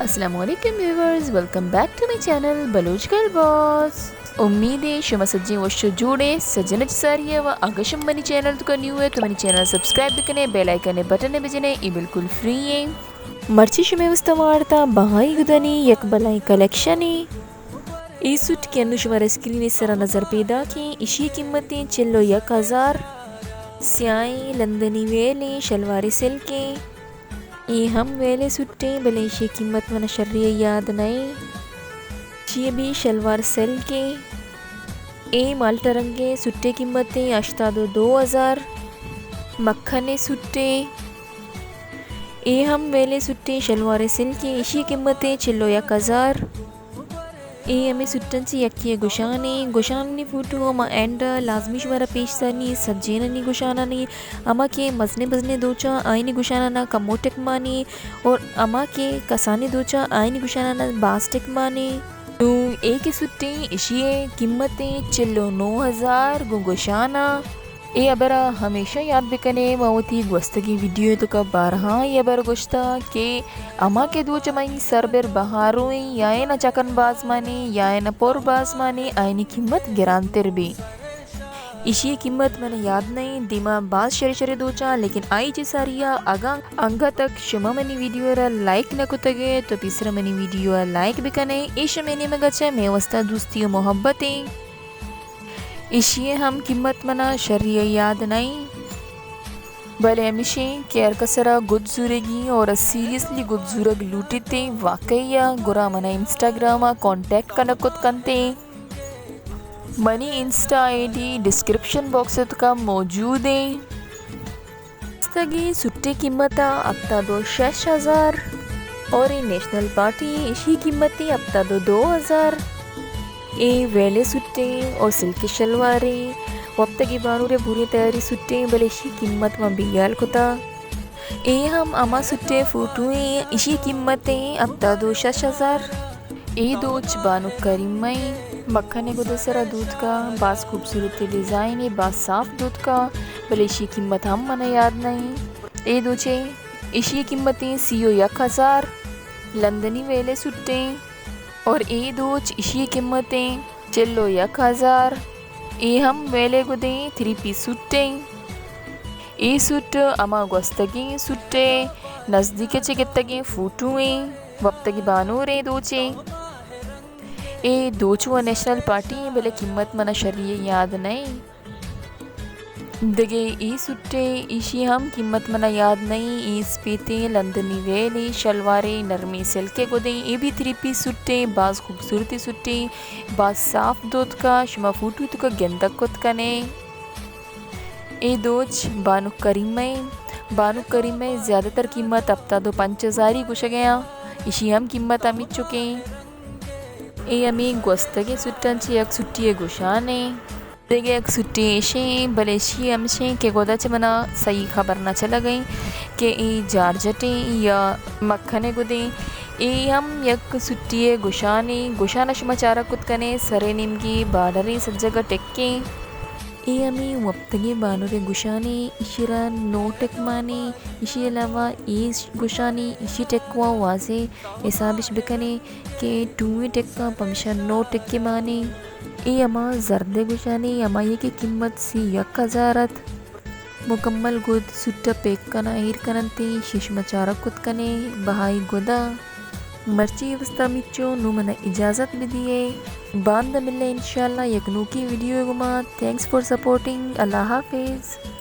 السلام علیکم viewers, welcome back to my channel Baloch girl boss. امید ہے شما سجیں وش و جوڑ ئے۔ سجن چہ ساری ءَ و اگہ شما منی چینل توکا نیو ئے تو منی چینل سبسکرائب بکنے، بیل آئیکن بٹن بجنے، اے بالکل فری ایں۔ مرچی شمے واستا وارتا بہائی گدانی یک بلائیں کلیکشنے۔ اے سوٹ کہ انو شمارا اسکرین سرا نظر پیداکیں، اشی قیمتیں چل و یک ہزار۔ سیاہیں لندنی ویلیں، شلوار سلکیں۔ اے ہم ویلے سوٹیں، بلے اشی قیمت منا شری یاد نئیں۔ اشی بھی شلوار سلکیں۔ اے مالٹا رنگیں، سوٹے قیمتیں ہشتاد و دو ہزار۔ مکھنے سوٹیں۔ اے ہم ویلے سوٹیں، شلوار سلکیں، اشی قیمتیں چل و یک ہزار۔ اے ہمے سوٹاں چہ یکے ءِ گشانے۔ گشانانی فوٹو ہما اینڈ ءَ لازمی شمارا پیش دارنی۔ سجینانی گشانانی، ہما کہ مزنیں مزنیں دوچاں آئینی گشانانا کمو ٹک مانی، اور ہما کہ کسانیں دوچاں آئینی گشانانا باز ٹک مانی۔ نوں اے کہ سوٹیں، اشی ءِ قیمتیں چل و نو ہزار گوں گشانا۔ اے ہبرا ہمیشہ یاد بکنے، ما وتی گوستگیں ویڈیو توکا بارہا اے ہبر گوشتا کہ ہما کہ دوچ مئی سر بر بہارویں، یا اے نہ چکن باز مانے، یا اے نہ پر باز مانے، آئینی قیمت گرانتر بی۔ اشی قیمت من یاد نئیں، دیما باز شرے شرے دوچاں، لیکن آئی چہ ساریا اگاں انگا تک شما منی ویڈیو را لائک نہ کتگے تو پیسرا منی ویڈیو ءَ لائک بکنے، اے شمے نیمگا چہ مے واستا دوستی و محبتیں۔ ایشی ءِ ہم قیمت منا شری ءَ یاد نہ ایں، بلے ہمیشیں کہ ہر کس ءَ را گد زورگی اور سیریسلی گد زورگ لوٹیت ایں واقعی ءَ، گڑا منا انسٹاگرام ءَ کانٹیکٹ کنگ کت کنت ایں۔ منی insta I D description box ءِ تکا موجود ایں۔ گوستگیں سوٹے قیمت ءَ ہپتاد و شش ہزار اور اے نیشنل پارٹی، ایشی قیمت ایں ہپتاد و دو ہزار۔ اے ویلے سوٹیں اور سلکی شلواریں، وپتگی بانورے بوریں تیاری سوٹیں، بلے ایشی قیمت ما بیال کتا۔ اے ہم ہما سوٹے فوٹو ایں، ایشی قیمت ایں ہپتاد و شش ہزار۔ اے دوچ بانک کریمہ ایں، مکھن ءِ گد ءِ سرا دوتکا، باز خوبصورت ڈیزائن ایں، باز صاف دوتکا، بلے ایشی قیمت ہم منا یاد نہ ایں۔ اے دوچے، ایشی قیمت ایں سی و یک ہزار، لندنی ویلے سوٹیں، اور اے دوچ ایشی قیمت ایں چل و یک ہزار۔ اے ہم ویلے گدیں تھری پیس سوٹیں۔ اے سوٹ ہما گوستگیں سوٹے نزدیک چہ گتگیں فوٹو ایں۔ وپتگی بانوریں دوچے۔ اے دوچ و نیشنل پارٹی ایں، بلے قیمت منا شری یاد نہ ایں۔ دگہ اے سوٹے، ایشی ہم قیمت منا یاد نہ ایں۔ اے سپیتیں لندنی ویلے شلوارے نرمیں سلکے گدیں، اے بھی تھری پیس سوٹیں، باز خوبصورتی سوٹیں، باز صاف دوتکا، شما فوٹو توکا گندگ کت کنے۔ اے دوچ بانک کریمہ ایں۔ بانک کریمہ ءِ زیادہ تر قیمت ہپتاد و پنچ ہزاری گوشگ ءَ آں۔ ایشی ہم قیمت ہمینچکیں۔ اے ہمے گوستگیں سوٹاں چہ یک سوٹی ءِ گوشانے۔ دگہ یک سوٹی ایشیں، بلے ایشی ہمشیں کہ گودا چہ منا صحیح خبر نہ چلگ ایں کہ اے جارجٹیں یا مکھن ءِ گدیں۔ اے ہم یک سوٹی ءِ گوشانے۔ گوشان ءَ شما چارگ کت کنے، سرے نیمگی بارڈریں، سجگ ءَ ٹکیں۔ اے ہمے وپتگیں بانورے گوشانے، ایشی را نو ٹک مانے۔ ایشی علاوہ اے گوشانے، ایشی ٹک وا واضح حسابش بکنے کہ ٹوئیں ٹکاں، پمشا نو ٹکے مانے۔ اے ہما زردے گوشانے، ہمائی کہ قیمت سی یک ہزار ات۔ مکمل گد سوٹ ءَ پیک کناں ایر کننت، ایشی شما چارگ کت کنے، بہائی گدا۔ مرچی واستا ہمینچو، نوں منا اجازت بدیے۔ باندا ملیں انشاءاللہ یک نوکیں ویڈیو گما۔ Thanks for supporting۔ اللہ حافظ۔